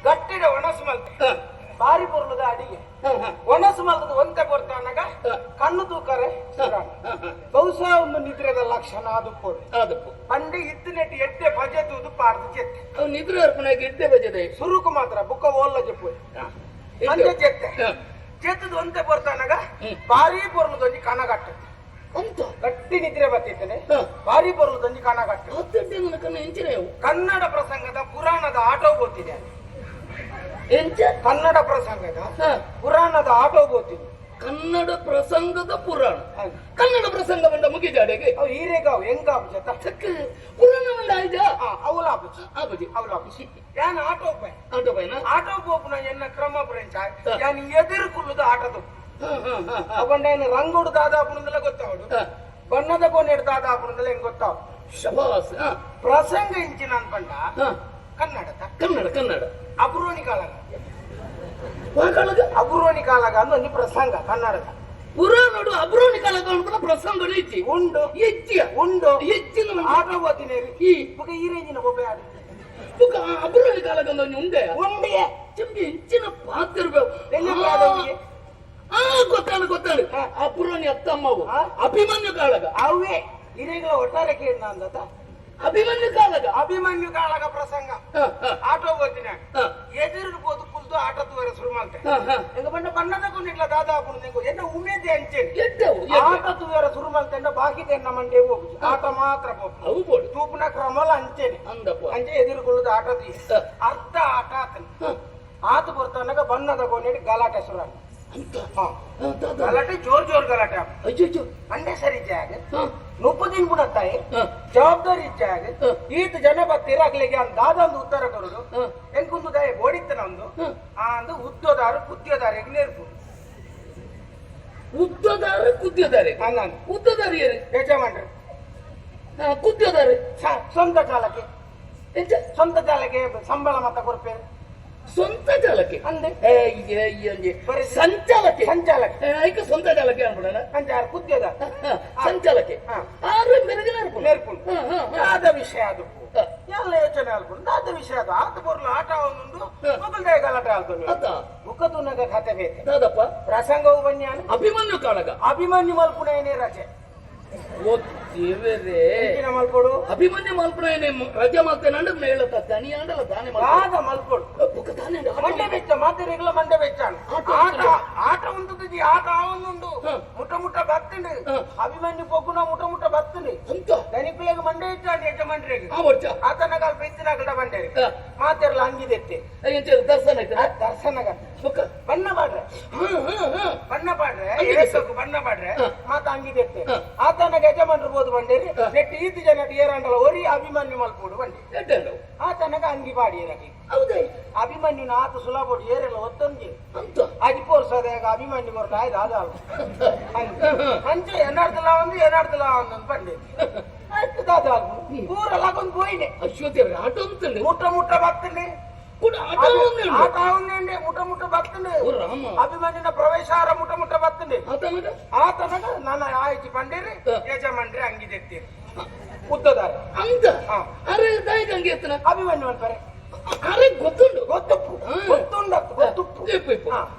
ಗಟ್ಟಿದ ಒಣಸು ಮಲ್ತೆ ಬಾರಿ ಪೊರ್ಲುದ ಅಡಿಗೆ ಒಣಸು ಮಲ್ತದ ಒಂತೆ ಪೊರ್ತಾನಗ ಕಣ್ಣು ತೂಕರೆ ಬಹುಶಃ ಒಂದು ನಿದ್ರೆದ ಲಕ್ಷಣ ಅದು ಪೋಡು ಅದಪ್ಪು ಪಂಡೆ ಇತ್ತು ನೆಟ್ಟು ಎಡ್ಡೆ ಬಜೆ ತೂದು ಪಾಡ್ದು ಚೆತ್ತೆ ಅವು ನಿದ್ರೆ ಅರ್ಪಣೆಗೆ ಎಡ್ಡೆ ಬಜೆದೆ ಸುರುಕು ಮಾತ್ರ ಬುಕ್ಕ ಓಲ್ಲ ಜೆಪ್ಪು ಅಂದೆ ಚೆತ್ತೆ ಚೆತ್ತದ ಒಂತೆ ಪೊರ್ತಾನಗ ಬಾರಿ ಪೊರ್ಲುದೊಂಜಿ ಕನಗಟ್ಟು ಅಂತ ಗಟ್ಟಿ ನಿದ್ರೆ ಬತ್ತಿತ್ತನೆ ಬಾರಿ ಪೊರ್ಲುದೊಂಜಿ ಕನಗಟ್ಟು ಹತ್ತೆಡ್ಡೆ ನನ್ನ ಕಣ್ಣು ಎಂಚಿನ ಕನ್ನಡ ಪ್ರಸಂಗದ ಪುರಾಣದ ಆಟೋ ಗೊತ್ತಿದೆ ಎಂಚ ಕನ್ನಡ ಪ್ರಸಂಗದ ಪುರಾಣದ ಆಟೋ ಗೊತ್ತಿದೆ ಕನ್ನಡ ಪ್ರಸಂಗದ ಪುರಾಣ ಕನ್ನಡ ಪ್ರಸಂಗ ಬಂಡ ಮುಗಿಜಾಡೆಗೆ ಅವು ಹೀರೆಗಾವ್ ಹೆಂಗಾಬು ಜತ ಪುರಾಣ ಬಂಡ ಆಯ್ಜಾ ಅವಲ ಆಪುಜಿ ಆಪುಜಿ ಅವಲ ಆಪುಜಿ ಯಾನ್ ಆಟೋ ಪೈ ಆಟೋ ಪೈನ ಆಟೋ ಪೋಪುನ ಎನ್ನ ಕ್ರಮ ಬ್ರೆಂಚ ಯಾನ್ ಎದುರು ಕುಲ್ಲುದ ಆಟದ ಅವಂಡ ರಂಗೋಡು ದಾದಾಪುನದಲ್ಲ ಗೊತ್ತಾವಡು ಬಣ್ಣದ ಕೋನೆಡು ದಾದಾಪುನದಲ್ಲ ಹೆಂಗ್ ಗೊತ್ತಾವ್ ಶಬಾಸ್ ಪ್ರಸಂಗ ಇಂಚಿನ ಅನ್ಪಂಡ ಕನ್ನಡದ ಕನ್ನಡ ಕನ್ನಡ ಅಬ್ರೋಣಿ ಕಾಳಗ ಕಾಳಗ ಅಬ್ರೋಣಿ ಕಾಳಗ ಅಂದ್ ಒಂಜಿ ಪ್ರಸಂಗ ಕನ್ನಡದ ಪುರಾಣಡು ಅಬ್ರೋಣಿ ಕಾಳಗ ಅನ್ಪುನ ಪ್ರಸಂಗ ಇಜ್ಜಿ ಉಂಡು ಇಜ್ಜಿಯ ಉಂಡು ಹೆಚ್ಚಿನ ಆಟೋ ಓದಿನೇರಿ ಈ ಬುಕ ಈ ರೇಂಜಿನ ಬೊಬ್ಬೆ ಆಡು ಬುಕ ಅಬ್ರೋಣಿ ಕಾಳಗ ಒಂಜಿ ಉಂಡೆ ಉಂಡಿಯೇ ಚೆಂಬಿ ಇಂಚಿನ ಪಾತ್ರ ಎಲ್ಲಿ ಪ್ರಾದವ್ರಿಗೆ? ಆ ಗೊತ್ತಾಳು ಗೊತ್ತಾಳು ಅಬ್ರೋಣಿ ಅತ್ತಮ್ಮವು ಅಭಿಮನ್ಯು ಕಾಳಗ ಅವೇ ಹಿರೇಗಳ ಒಟ್ಟಾರೆ ಕೇಳಿದ ಅಂದತ ಅಭಿಮನ್ಯು ಕಾಳಗ ಅಭಿಮನ್ಯು ಕಾಳಗ ಪ್ರಸಂಗ ಆಟೋ ಓದಿನ ಎದುರು ಪೋದು ಕುಲ್ದು ಆಟೋ ತೂವರೆ ಶುರು ಮಾಡ್ತೆ ಎಂಗ ಬಣ್ಣ ಬಣ್ಣದ ಕೊಂಡಿಟ್ಲ ದಾದಾ ಹಾಕೊಂಡು ಎನ್ನ ಉಮೇದೆ ಅಂಚೇನಿ ಎಡ್ಡೆವು ಆಟ ತೂವರೆ ಶುರು ಮಾಡ್ತೆ ಬಾಕಿದೆ ಎನ್ನ ಮಂಡೆ ಹೋಗುದು ಆಟ ಮಾತ್ರ ಹೋಗು ಅವು ಬೋಡು ತೂಪುನ ಕ್ರಮಲ ಅಂಚೇನಿ ಅಂದಪ್ಪ ಅಂಚೆ ಎದುರುಕೊಳ್ಳುದು ಆಟ ತೀ ಅರ್ಧ ಆಟ ಆತನ ಆತ ಬರ್ತಾನಾಗ ಬಣ್ಣದ ಗೋನೆಡಿ ಗಲಾಟೆ ಶುರು ಆಯ್ತು. ಅಂತ ಗಲಾಟೆ ಜೋರ್ ಜೋರ್ ಗಲಾಟೆ ಅಯ್ಯೋ ಅಂಡೆ ಸರಿ ಜಾಗ ನುಪ್ಪು ತಿನ್ಬಿಡತ್ತಾಯಿ ಜವಾಬ್ದಾರಿ ಇಚ್ಚಾಗ ಈತ ಜನ ಬತ್ತೀರ ಅಗ್ಲಿಗೆ ಅಂದ ದಾದ ಉತ್ತರ ಕೊಡುದು ಎಂಕುಂದು ದಾಯ ಬೋಡಿತ್ತ ನಮ್ದು ಆ ಅಂದು ಉದ್ದೋದಾರು ಕುದ್ಯೋದಾರು ನೇರ್ಪು ಉದ್ದದಾರ ಕುದ್ಯೋದಾರೆ ನಾನು ಉದ್ದದಾರಿ ಏರು ಯಜಮಾನ್ರು ಕುದ್ಯೋದಾರೆ ಸ್ವಂತ ಚಾಲಕ್ಕೆ ಎಂಚ ಸ್ವಂತ ಚಾಲಕ್ಕೆ ಸಂಬಳ ಮತ್ತ ಕೊರ್ಪೇರು ಸ್ವಂತ ಚಾಲಕ್ಕೆ ಅಂದೆ ಬರೀ ಸಂಚಾಲಕ್ಕೆ ಸಂಚಾಲಕ್ಕೆ ಐಕ ಸ್ವಂತ ಚಾಲಕ್ಕೆ ಅನ್ಬಿಡೋಣ ಅಂಚಾರು ಕುದ್ಯೋದ ಸಂಚಾಲಕ್ಕೆ ಆರು ಮೆರಗಿನ ನೆರ್ಪುಂಡು ದಾದ ವಿಷಯ ಅದು ಎಲ್ಲ ಯೋಚನೆ ಆಲ್ಪುಂಡು ದಾದ ವಿಷಯ ಅದು ಆತ ಬೊರ್ಲು ಆಟ ಒಂದುಂಡು ಮೊಗಲ್ದಾಯ ಗಲಾಟೆ ಆಲ್ತುಂಡು ಬುಕ್ಕ ತುನಗ ಕತೆ ಬೇತೆ ದಾದಪ್ಪ ಪ್ರಸಂಗವು ಬನ್ಯಾನ ಅಭಿಮನ್ಯು ಕಾಳಗ ಅಭಿಮನ್ಯು ಮಲ್ಪುಣೇನೆ ರಜೆ ಓ ದೇವರೇ ಎಂಚಿನ ಮಲ್ಪೊಡು ಅಭಿಮನ್ಯು ಮಲ್ಪುಣೇನೆ ರಜೆ ಮಲ್ತೇನಂಡ ಮೇಳತ ದನಿ ಆಂಡಲ ದಾನೆ ದಾದ ಮಲ್ಪೊಡು ಬುಕ್ಕ ದಾನೆ ಮಂಡೆ ಬೆಚ್ಚ ಮಾತೆರೆಗ್ಲ ಮಂಡೆ ಬೆಚ್ಚಾಣ ಆಟ ಆಟ ಉಂಟು ಆಟ ಆವೊಂದುಂಡು ಮುಟ್ಟ ಮುಟ್ಟ ಬತ್ತುಂಡು ಅಭಿಮನ್ಯು ಪೊಗ್ಗುನ ಮುಟ್ಟ ಮುಟ್ಟ ಬತ್ತುಂಡು ಅಂತ ದನಿಕುಲೆಗ್ ಮಂಡೆ ಇಚ್ಚಾಂಡು ಯಜಮಾನ್ರಿಗೆ ಆ ವರ್ಷ ಆತನ ಕಾಲ್ಪ ಇತ್ತಿನಾಗಡ ಬಂಡೆ ಮಾತೆರ್ಲ ಅಂಗಿದೆತ್ತೆ ಎಂಚ ದರ್ಶನ ಆಯ್ತಾ ದರ್ಶನಗ ಬುಕ್ಕ ಬಣ್ಣ ಪಾಡ್ರೆ ಬಣ್ಣ ಪಾಡ್ರೆ ಏಸಕ್ಕು ಬಣ್ಣ ಪಾಡ್ರೆ ಮಾತ ಅಂಗಿದೆತ್ತೆ ಆತನ ಯಜಮಾನ್ರು ಬೋದು ಬಂಡೇರಿ ನೆಟ್ ಈತ ಜನ ಏರಾಂಡಲ ಒರಿ ಅಭಿಮನ್ಯು ಮಲ್ಪೋಡು ಬಂಡೆ ಎಡ್ಡೆ ಆತನಗ ಅಂಗಿ ಪಾಡಿ ಏರಕಿ ಹೌದೇ ಅಭಿಮನ್ಯುನ ಆತ ಸುಲಭ ಏರೆಲ್ಲ ಒತ್ತೊಂಜಿ ಅಂತ ಅಜಿಪೋರ್ಸದಾಗ ಅಭಿಮನ್ಯು ಕೊರಟ ಆಯ್ತು ಅದು ಅಂಚೆ ಎನ್ನಾಡ್ತಲ ಒಂದು ಎನ್ನಾಡ್ತಲ ಒಂದು ಬಂಡೆ ಆಯ್ತು ದಾದ ಪೂರ ಲಗೊಂದು పోయినే ಅಶ್ವತಿ ಆಟೋ ಅಂತಂಡು ಮುಟ್ಟ ಮುಟ್ಟ ಬತ್ತಂడి ಕೂಡ ಆಟೋ ಒಂದುಂಡು ಆಟ ఉందండి ముట్ట ముట్ట బత్తుండు ಓ ರಾಮ ಅಭಿಮನ್ಯುನ ಪ್ರವೇಶಾರ ಮುಟ್ಟ ಮುಟ್ಟ ಬತ್ತಂడి ಆತನಗ ಆತನಗ ನನ್ನ ಆಯ್ತು ಪಂಡೇರಿ ಯಜಮಾನ್ರಿ ಅಂಗಿದೆತ್ತೀರಿ ಉದ್ದದಾರ ಅಂತ ಅರೆ ದಾಯಿಗೆ ಅಂಗಿ ಎತ್ತನ ಅಭಿಮನ್ಯು ಅಂತಾರೆ ಅರೆ ಗೊತ್ತುಂಡು ಗೊತ್ತುಪ್ಪು ಗೊತ್ತುಂಡತ್ತು ಗೊತ್ತುಪ್ಪು ಇಪ್ಪು ಇಪ್ಪು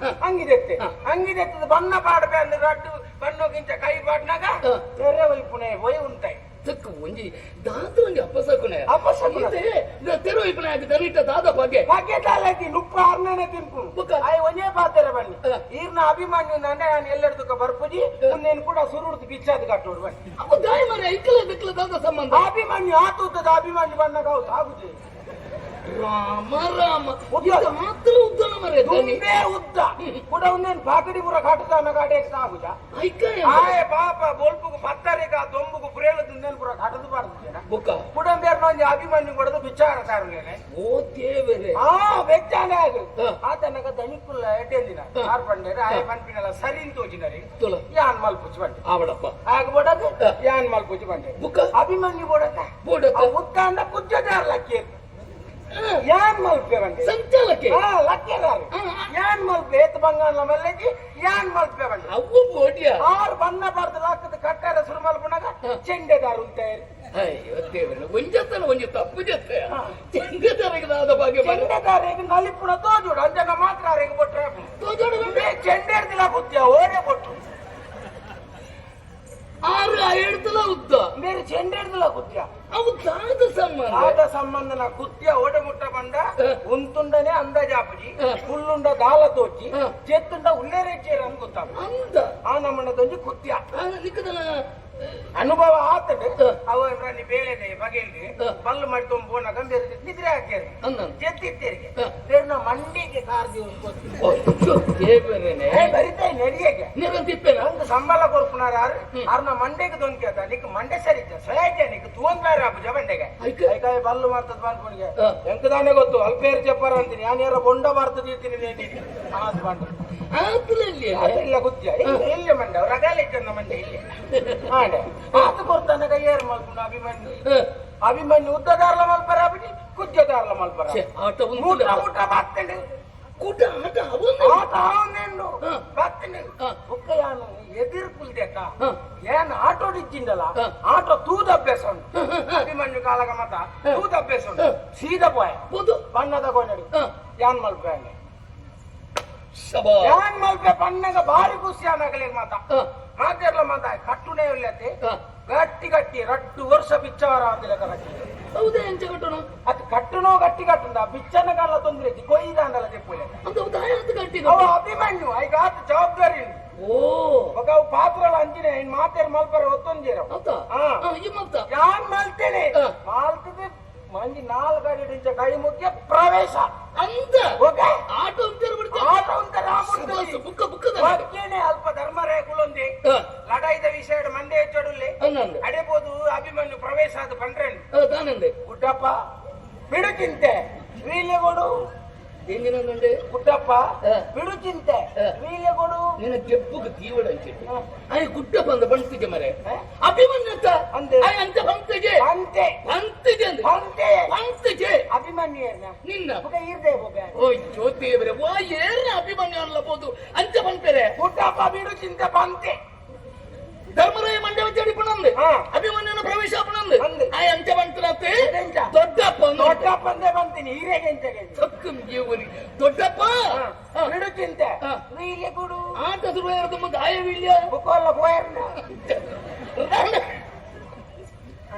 ಅಂಗಿದೆತ್ತೆ ಅಂಗಿದೆತ್ತದ ಬಣ್ಣ ಪಾಡ್ಬೆ ಅಂದ್ರೆ ರಡ್ಡು ಬಣ್ಣಕ್ಕಿಂತ ಕೈ ಪಾಡ್ನಾಗ ತೆರೆ ವೈಪುಣೆ ವೈ ఉంటాయి ತಕ್ಕ ಒಂಜಿ ದಾದ ಒಂಜಿ ಅಪ್ಪಸಕುನೆ ಅಪಶಕುನ. ತೆರು ಇಪ್ಪನೆ ಆಗಿ ದನಿಟ್ಟ ದಾದ ಬಗ್ಗೆ ಬಗ್ಗೆ ತಾಲಕಿ ನುಪ್ಪ ಆರ್ನೇನೆ ತಿನ್ಪು ಬುಕ್ಕ. ಆಯ್ ಒಂಜೇ ಪಾತೆರೆ ಬನ್ನಿ ಈರ್ನ ಅಭಿಮನ್ಯು ನಾನೆ ನಾನು ಎಲ್ಲೆಡ್ದುಕ ಬರ್ಪುಜಿ ಉನ್ನೇನು ಕೂಡ ಸುರುಡ್ದು ಬಿಚ್ಚಾದು ಕಟ್ಟೋಡು ಬನ್ನಿ ಅಪ್ಪ ದಾಯ ಮರೆ ಐಕಲ ದಿಕ್ಕಲ ದಾದ ಸಂಬಂಧ ಅಭಿಮನ್ಯು ಆತುತ್ತದ ಅಭಿಮನ್ಯು ಬಣ್ಣಗ ಹೌದು ಆಗುಜಿ ರಾಮ ರಾಮ ಉದ್ದ. ಮಾತ್ರ ಉದ್ದನ ಮರೆ ದನಿ ತುಂಬೇ ಉದ್ದ ಕೂಡ ಉನ್ನೇನು ಪಾಕಡಿ ಪೂರ ಕಾಟುತ್ತಾನ ಕಾಟೆ ಆಗುಜ ಐಕ ಆಯ್ ಪಾಪ ಬೊಲ್ಪುಗು ಪತ್ತರಿಗ ದೊಂಬುಗು ಪುರೇಳು ದುಂದೇನು ಪೂರ ಕಾಟದು ಬಾರ್ದು ಬುಕ್ಕ ಕುಡಂಬೇರ್ನ ಒಂಜಿ ಅಭಿಮನ್ಯು ಕೊಡದು ಬಿಚಾರ ತಾರುಲೇನೆ ಓ ದೇವರೇ ಆ ಬೆಚ್ಚಾನೆ ಆಗು ಆತನಗ ದಣಿಕುಲ್ಲ ಎಡ್ಡೆಂದಿನ ಆರ್ ಪಂಡೇರು ಆಯ ಪನ್ಪಿನಲ್ಲ ಸರಿನ್ ತೋಜಿನರಿ ತುಳ ಯಾನ್ ಮಲ್ಪುಚಿ ಬಂಡೆ ಆವಡಪ್ಪ ಆಗ ಬಡಗ ಯಾನ್ ಮಲ್ಪುಚಿ ಬಂಡೆ ಬುಕ್ಕ ಅಭಿಮನ್ಯು ಬೋಡಕ ಬೋಡಕ ಉತ್ತಾಂಡ ಕುಜ್ಜದಾರ್ ಲಕ್ಕಿ ಯಾನ್ ಮಲ್ಪೆ ಬಂಡೆ ಸಂಚಾಲಕ್ಕೆ ಹಾ ಲಕ್ಕಿಯರಾರು ಯಾನ್ ಮಲ್ಪೆ ಏತ್ ಬಂಗಾಲ ಮಲ್ಲಗಿ ಯಾನ್ ಮಲ್ಪೆ ಬಂಡೆ ಅವು ಬೋಟಿಯ ಆರ್ ಬಣ್ಣ ಬಾರ್ದು ಲಾಕದ ಕಟ್ಟಾರ ಸುರು ಮಲ್ಪುನಾಗ ಚೆಂಡೆದಾರು ఉంటారు. ಅಯ್ಯೋ ದೇವರೇ, ಒಂಜತ್ತನ ಒಂಜಿ ತಪ್ಪು ಜತ್ತೆ ಚೆಂಡೆದಾರಿಗೆ ಭಾಗ್ಯ ಚೆಂಡೆದಾರಿಗೆ ನಲಿಪುಣ ತೋಜುಡು ಅಂಜನ ಮಾತ್ರ ಅರೆಗೆ ಕೊಟ್ರೆ ತೋಜೋಡು. ಚೆಂಡೆರ್ದಿಲ್ಲ ಗೊತ್ತಿಯ ಓಡೆ ಕೊಟ್ಟು. ಆರು ಎಡ್ತಲ ಉದ್ದ. ಬೇರೆ ಚೆಂಡೆರ್ದಿಲ್ಲ ಗೊತ್ತಿಯ. ಅವು ದಾದ ಸಂಬಂಧ. ಆದ ಸಂಬಂಧನ ಕುತ್ತಿಯ ಓಡೆ ಮುಟ್ಟ ಬಂಡ ಉಂತುಂಡನೆ ಅಂದಾಜಾಪುಜಿ, ಹುಲ್ಲುಂಡ ದಾಲ ತೋಚಿ, ಚೆತ್ತುಂಡ ಉಲ್ಲೇರೆ ಅಂತ ಗೊತ್ತಾಗ ಅಂದ. ಆ ನಮ್ಮಣ್ಣದೊಂಜಿ ಕುತ್ತಿಯ. ನಿಕ್ಕದನ ಅನುಭವ ಆತಡು ಅವ ಇಮ್ರಾನಿ ಬೇಳೆದೆ ಬಗೆಯಲ್ಲಿ ಬಲ್ಲು ಮಾಡ್ಕೊಂಡ್ ಪೋನಾಗ ಬೇರೆ ನಿದ್ರೆ ಹಾಕ್ಯಾರ ಜೆತ್ತಿತ್ತೇರಿಗೆ ಬೇರೆ ಮಂಡಿಗೆ ಕಾರ್ ದಿವಸ ಬರಿತಾ ನಡಿಯಗೆ ನಿರಂತಿಪ್ಪೇನ ಒಂದು ಸಂಬಳ ಕೊರ್ಪುನಾರ ಅರ್ನ ಮಂಡೆಗೆ ದೊಂಕಿ ನಿಕ್ ಮಂಡೆ ಸರಿ ಸಯಾಜ ನಿಕ್ ತೂನ್ ಬೇರೆ ಆಪುಜ ಬಂಡೆಗೆ ಐಕಾಯಿ ಬಲ್ಲು ಮಾಡ್ತದ ಬಂದ್ಕೊಂಡಿಗೆ ಎಂಕದಾನೆ ಗೊತ್ತು ಅಲ್ಪೇರು ಚಪ್ಪಾರ ಅಂತೀನಿ ಯಾನ್ಯಾರ ಬೊಂಡ ಬರ್ತದ ಇರ್ತೀನಿ ನೇಟಿಗೆ ಆದ್ ಬಂಡ ಆತಲಲ್ಲಿ ಇಲ್ಲ ಗೊತ್ತಿಯ ಇಲ್ಲ ಮಂಡೆ ಅವ್ರ ರಗಾಲೆ ಚಂದ ಮಂಡೆ ಇಲ್ಲಿ ಆಂಡೆ ಆತ ಕೊರ್ತಾನ ಕೈಯಾರು ಮಲ್ಪುಂಡು ಅಭಿಮನ್ಯು ಅಭಿಮನ್ಯು ಉದ್ದದಾರ್ಲ ಮಲ್ಪರ ಅಭಿನಿ ಕುಜ್ಜದಾರ್ಲ ಮಲ್ಪರ ಆಟ ಮೂಟ ಊಟ ಬಾತ್ತಂಡು ಕೂಟ ಆಟ ಅವನ್ನ ಆಟ ಅವನೇನು ಬಾತ್ತಂಡು ಬುಕ್ಕ ಯಾನು ಎದಿರು ಕುಲ್ದೇಕ ಏನ್ ಆಟೋ ಇಚ್ಚಿಂದಲ್ಲ ಆಟೋ ತೂದ ಅಭ್ಯಾಸ ಉಂಟು ಅಭಿಮನ್ಯು ಕಾಲಗ ಮತ ತೂದ ಅಭ್ಯಾಸ ಉಂಟು ಸೀದಾ ಪೋಯ ಬಣ್ಣದ ಕೊಂಡಡಿ ಯಾನ್ ಮಲ್ಪೆ ಯಾನ್ ಮಲ್ಪೆ ಪಣ್ಣಗ ಭಾರಿ ಖುಷಿ ಅನ್ನಾಗಲಿ ಮಾತ ಮಾತೆರ್ಲ ಮಾತ ಕಟ್ಟುನೇ ಇಲ್ಲತೆ ಗಟ್ಟಿ ಗಟ್ಟಿ ರಟ್ಟು ವರ್ಷ ಬಿಚ್ಚವರ ಅಂದಿಲ್ಲ ಕಟ್ಟಿ. ಹೌದೇ, ಎಂಚ ಕಟ್ಟುನು? ಅದು ಕಟ್ಟುನೋ ಗಟ್ಟಿ ಕಟ್ಟುಂಡ ಬಿಚ್ಚನ ಕಾಲ ತೊಂದ್ರೆ ಇಜ್ಜಿ ಕೊಯ್ದಾಂಡಲ ತೆಪ್ಪುಲೆ. ಅಂತ ದಾಯತ್ ಗಟ್ಟಿ. ಅವ ಅಭಿಮನ್ಯು ಐಗ ಆತ ಜವಾಬ್ದಾರಿ. ಓ ఒక ಅವು ಪಾತ್ರಲ ಅಂಚಿನ ಇನ್ ಮಾತೇರ್ ಮಲ್ಪರೆ ಒತ್ತೊಂಜೇರ. ಹೌದಾ? ಈ ಮಲ್ತ ಯಾನ್ ಮಲ್ತೇನೆ ಮಲ್ತದೆ ಮಂಜಿ ನಾಲ್ಕು ಅಡಿ ಇಂಚ ಕೈ ಮುಖ್ಯ ಪ್ರವೇಶ ಅಂತ ಓಕೆ ಆಟೋ ಅಂತಾರೆ ಬಿಡ್ತಾರೆ ಆಟೋ ಅಂತಾರೆ. ಬುಕ್ಕ ಬುಕ್ಕದ ಬಕ್ಕೇನೆ ಅಲ್ಪ ಧರ್ಮರೇ ಕುಲೊಂದಿ ಲಡಾಯಿದ ವಿಷಯ ಮಂಡೆ ಹೆಚ್ಚಡುಲ್ಲಿ ಅಡೆಬೋದು ಅಭಿಮನ್ಯು ಪ್ರವೇಶ ಅದು ಪಂಡ್ರೆನ್ ದಾನಂದೆ. ಗುಡ್ಡಪ್ಪ ಬಿಡು ಚಿಂತೆ ವೀಲ್ಯಗೊಡು. ಎಂದಿನಂದೆ? ಗುಡ್ಡಪ್ಪ ಬಿಡು ಚಿಂತೆ ವೀಲ್ಯಗೊಡು. ನಿನ್ನ ಜಬ್ಬುಗೆ ತೀವಡ ಅಂಚಿಟ್ಟು ಆಯ್ ಗುಡ್ಡಪ್ಪ ಅಂದ ಬಂತಿಗೆ ಮರೆ ಅಭಿಮನ್ಯು ಅಂತ ಅಂದೆ. ಆಯ್ ಅಂಚ ಬಂತಿಗೆ ಅಂತೆ ಬಂತಿಗೆ ಅಂದೆ ಅಂತೆ ಬಂತಿಗೆ ಅಭಿಮನ್ಯು ಏರ್ನ ನಿನ್ನ ಬುಕ ಈರ್ದೆ ಬುಕ. ಓ ಜ್ಯೋತಿ ವಾ ಏರ್ನ ಅಭಿಮನ್ಯು ಅನ್ಲಬೋದು ಅಂಚ ಬಂಪೆರೆ. ಗುಡ್ಡಪ್ಪ ಬಿಡು ಚಿಂತೆ ಬಂತೆ. ಧರ್ಮರಾಯ ಮಂಡ್ಯ ಚಡಿಪಣಂದೆ ಅಭಿಮನ್ಯನ ಪ್ರವೇಶ ಅಪಣಂದೆ ಆಯ್ ಅಂಚ ಬಂತಲತ್ತೆ ದೊಡ್ಡಪ್ಪ. ದೊಡ್ಡಪ್ಪ ಅಂದೆ ಬಂತೀನಿ ಹೀರೆಗೆ ಅಂಚಗೆ ತಕ್ಕಂ ಜೀವನಿ ದೊಡ್ಡಪ್ಪ ಬಿಡು ಚಿಂತೆ ವೀಲ್ಯ ಕೊಡು. ಆಟ ಶುರುವಾದ ಮುಂದೆ ಆಯ ವೀಲ್ಯ ಬುಕ್ಕೋಲ್ಲ ಪೋಯರ್ನ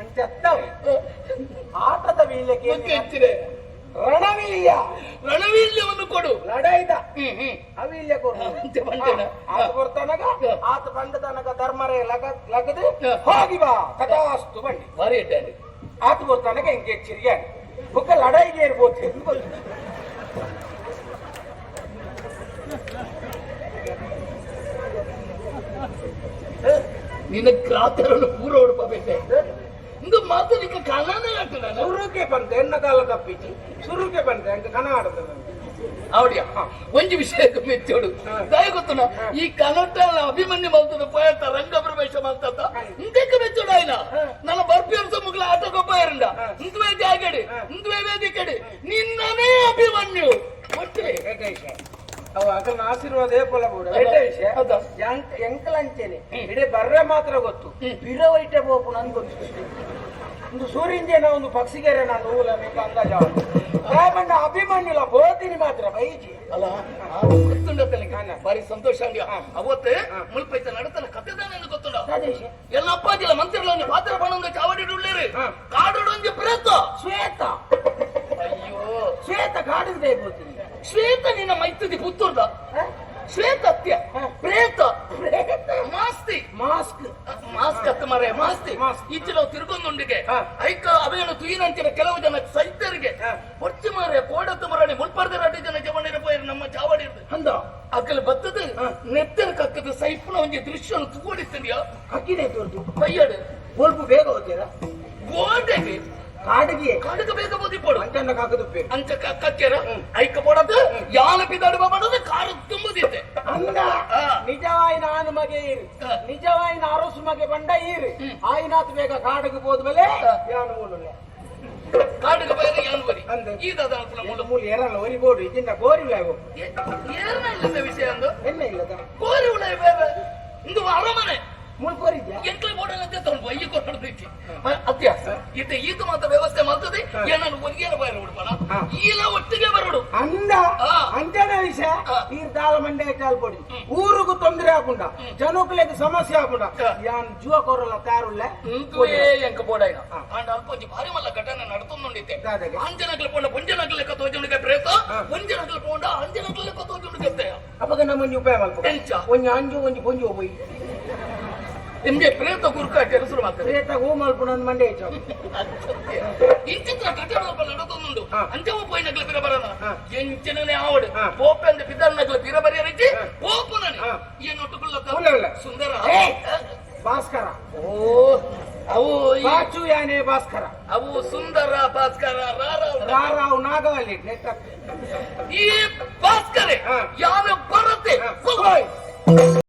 ಅಂಚತ್ತವ್ ಆಟದ ವೀಲ್ಯಕ್ಕೆ ಹೆಚ್ಚಿದೆ ರಣವೀಲ್ಯ. ರಣವೀಲ್ಯವನ್ನು ಕೊಡು. ಲಡಾಯ್ದ ಅವೀಲ್ಯ ಕೊಡು. ಆತ ಕೊಡ್ತಾನಗ ಆತ ಬಂದ ತನಕ ಧರ್ಮರೇ ಲಗದು ಹೋಗಿ ಬಾ ಕಥಾಸ್ತು ಬನ್ನಿ ಭಾರಿ ಇದ್ದಾನೆ. ಆತ ಕೊಡ್ತಾನಗ ಹಿಂಗೆ ಚಿರಿಯಾನಿ ಬುಕ್ಕ ಲಡಾಯಿಗೆ ಇರ್ಬೋದು ಎಂದು ಗೊತ್ತು. ನಿನ್ನ ಗ್ರಾತರನ್ನು ಪೂರ ಹೊಡ್ಪಬೇಕೆ ಇಂದು ಮಾತನಿಕ ಕಣನೇ ಆಟದ ಸುರುಕೆ ಬಂತೆ ಎನ್ನ ಕಾಲ ತಪ್ಪಿಸಿ ಸುರುಕೆ ಬಂತೆ ಅಂಕ ಕಣ ಆಡದ. ಅವಡಿಯ ಒಂಜಿ ವಿಷಯಕ್ಕೆ ಮೆಚ್ಚೋಡು ದಯ ಗೊತ್ತುನ ಈ ಕನಟ ಅಭಿಮನ್ಯು ಮಲ್ತದ ಪೋಯತ್ತ ರಂಗ ಪ್ರವೇಶ ಮಲ್ತದ ಇಂದಕ್ಕೆ ಮೆಚ್ಚೋಡು ಆಯ್ನ ನನ್ನ ಬರ್ಪಿಯರ್ ಮುಗ್ಲ ಆಟ ಗೊಬ್ಬ ಇರಂಡ ಇಂದುವೆ ಜಾಗಡಿ ಇಂದುವೆ ವೇದಿಕೆಡಿ ನಿನ್ನನೇ ಅಭಿಮನ್ಯು ಒಟ್ಟೆ ಅವ ಅಕಲ್ನ ಆಶೀರ್ವಾದ ಏಪೊಲ ಕೂಡ ವಿಷಯ ಎಂಕಲ್ ಅಂಚೇನೆ ಇಡೀ ಬರ್ರೆ ಮಾತ್ರ ಗೊತ್ತು ಬಿರವೈಟೆ ಬೋಪು ನನ್ ಗೊತ್ತು ಒಂದು ಸೂರ್ಯಂಜೇನ ಒಂದು ಪಕ್ಷಿಗೆರೆ ನಾನು ಊಲ ನಿಂಗೆ ಅಂದಾಜ ಬಣ್ಣ ಅಭಿಮನ್ಯುಲ ಬೋತಿನಿ ಮಾತ್ರ ಬೈಜಿ. ಅಲ್ಲ ಗೊತ್ತುಂಡ ತನಗೆ ಭಾರಿ ಸಂತೋಷ ಅಂದ್ಯ ಅವತ್ತೆ ಮುಲ್ಪೈತ ನಡತನ ಕತೆ ತಾನೆ ಗೊತ್ತುಂಡ ಎಲ್ಲ ಅಪ್ಪಾಜಿಲ್ಲ ಮಂತ್ರಿಗಳ ಪಾತ್ರ ಬಣ್ಣೊಂದು ಚಾವಡಿ ಉಳ್ಳೇರಿ ಕಾಡುಡೊಂದು ಪ್ರೇತ ಶ್ವೇತ. ಅಯ್ಯೋ ಶ್ವೇತ ಕಾಡಿಗೆ ಬೋತೀನಿ. ಶ್ವೇತ ನಿನ್ನ ಮೈತದಿ ಪುತ್ತೂರ್ದ ಶ್ವೇತ ಅತ್ಯ ಪ್ರೇತ ಮಾಸ್ತಿ ಮಾಸ್ಕ್ ಮಾಸ್ಕ್ ಅತ್ತ ಮರೆ ಮಾಸ್ತಿ ಈಚೆ ನಾವು ತಿರುಗೊಂದುಂಡಿಗೆ ಐಕ ಅವೇನು ತುಯಿನಂಚಿನ ಕೆಲವು ಜನ ಸೈತರಿಗೆ ಹೊಚ್ಚಿ ಮಾರೆ ಕೋಡತ್ತು ಮರಣಿ ಮುಲ್ಪರ್ದ ರಡ್ಡು ಜನ ಜವಣಿರ ಪೋಯರು ನಮ್ಮ ಚಾವಡಿ ಅಂದ ಅಕಲ್ ಬತ್ತದ ನೆತ್ತರ ಕಕ್ಕದ ಸೈಪುನ ಒಂಜಿ ದೃಶ್ಯವನ್ನು ತೂಡಿಸ್ತೀಯ. ಹಕ್ಕಿದೆ ತೋರ್ದು ಪಯ್ಯಡು ಒಲ್ಪ ಬೇಗ ಹೋಗ್ತೀರಾ ಗೋಡೆಗೆ ಕಾಡಿಗೆ ಕಾಡುಗೆ ಬೇಗ ಬೋದಿ ಪೋಡು ಅಂಚನ್ನ ಕಾಕದುಪ್ಪೆ ಅಂಚ ಕಕ್ಕೆರ ಐಕ ಪೋಡದು ಯಾಲ ಪಿದಾಡುವ ಮಾಡೋದು ಕಾರು ತುಂಬುದಿತ್ತೆ. ಅಂದ ನಿಜವಾಯಿನ ಆನು ಮಗೆ ಈರು ನಿಜವಾಯಿನ ಅರಸು ಮಗೆ ಬಂಡ ಈರು ಆಯ್ನಾತ್ ಬೇಗ ಕಾಡಿಗೆ ಹೋದ್ಮೇಲೆ ಯಾನು ಮೂಲುಲ್ಲ ಕಾಡುಗೆ ಬಯಲು ಯಾನು ಬರಿ ಅಂದೆ. ಈ ದಾದ ಮೂಲ ಮೂಲ ಏರಲ್ಲ ಒರಿ ಬೋಡು ಇದ್ದಿಂದ ಗೋರಿ ಉಳ್ಳಾಯ ಏರ್ನ ಇಲ್ಲದ ವಿಷಯ ಅಂದು ಎನ್ನ ಇಲ್ಲದ ಕೋರಿ ಉಳ್ಳಾಯ ಬೇರೆ ಇಂದು ಅರಮನೆ ಮುಲ್ಕೊರಿದ್ಯಾ? ಎಂಕ್ಲೆ ಬೋಡಲ್ಲ ತಗೊಂಡು ಈ ಕೊಟ್ಟು ಅತ್ಯ ಇತ್ತೆ ಈತ ಮಾತ್ರ ವ್ಯವಸ್ಥೆ ಮಾಡ್ತದೆ. ಏನನ್ನು ಒರಿಯರ ಬಾಯರ ಉಡುಪಣ. ಈಲ ಒಟ್ಟಿಗೆ ಬರೋಡು. ಅಂದ. ಅಂಚನೆ ವಿಷಯ. ಈ ದಾಲ ಮಂಡೆ ಚಾಲ್ಪೊಡಿ, ಊರುಗು ತೊಂದರೆ ಆಪುಂಡ, ಜನಕುಲೆಗ್ ಸಮಸ್ಯೆ ಆಪುಂಡ, ಯಾನ್ ಜೀವ ಕೊರಲ ತಯಾರುಲ್ಲೆ. ಇಂದುವೇ ಎಂಕ ಬೋಡಾಯ್ನ. ಆಂಡ ಅಲ್ಪ ಒಂಜಿ ಭಾರಿ ಮಲ್ಲ ಘಟನೆ ನಡತೊಂದುಂಡಿತ್ತೆ. ದಾದಗೆ? ಆಂಜನಕ್ಲೆ ಪೋಂಡ ಪೊಂಜನಕ್ಲೆ ಲೆಕ್ಕ ತೋಜುಂಡುಗೆ ಪ್ರೇತ, ಪೊಂಜನಕ್ಲೆ ಪೋಂಡ ಅಂಜನಕ್ಲೆ ಲೆಕ್ಕ ತೋಜುಂಡುಗೆ. ಅಪಗ ನಮ್ಮ ಒಂಜಿ ಉಪಾಯ ಮಲ್ಪ. ಎಂಚ? ಒಂಜಿ ಅಂಜು, ಒಂಜಿ ಪೊಂಜಿ ಹೋಗಿ. ನಿಮ್ಗೆ ಪ್ರೇತ ಗುರುಕ ಕೆಲಸ ಮಾಡ್ತಾರೆ. ಪ್ರೇತ ಹೂ ಮಲ್ಪುನ ಮಂಡೆ ಹೆಚ್ಚು. ಇಂಚಿತ್ರ ಘಟನೆ ಅಲ್ಪ ನಡತೊಂದುಂಡು. ಅಂಚವ ಪೋಯಿನಕ್ಲೆ ಪಿರ ಬರನ. ಎಂಚಿನನೇ ಆವಡು, ಪೋಪೆಂದು ಪಿದರ್ನಕ್ಲೆ ಪಿರ ಬರಿಯರಿಚಿ ಪೋಪುನನೆ. ಏನೊಟ್ಟುಕುಲ್ಲ. ಉಲ್ಲ, ಉಲ್ಲ. ಸುಂದರ. ಏ! ಭಾಸ್ಕರ. ಓ, ಅವು ಬಾಚು ಯಾನೆ ಭಾಸ್ಕರ. ಅವು ಸುಂದರ ಭಾಸ್ಕರ ರಾರ. ರಾರಾವ್ ನಾಗವಲ್ಲಿ ನೆಟ್ಟ. ಈ ಭಾಸ್ಕರೇ. ಯಾರು ಬರುತ್ತೆ. ಹೋಯ್.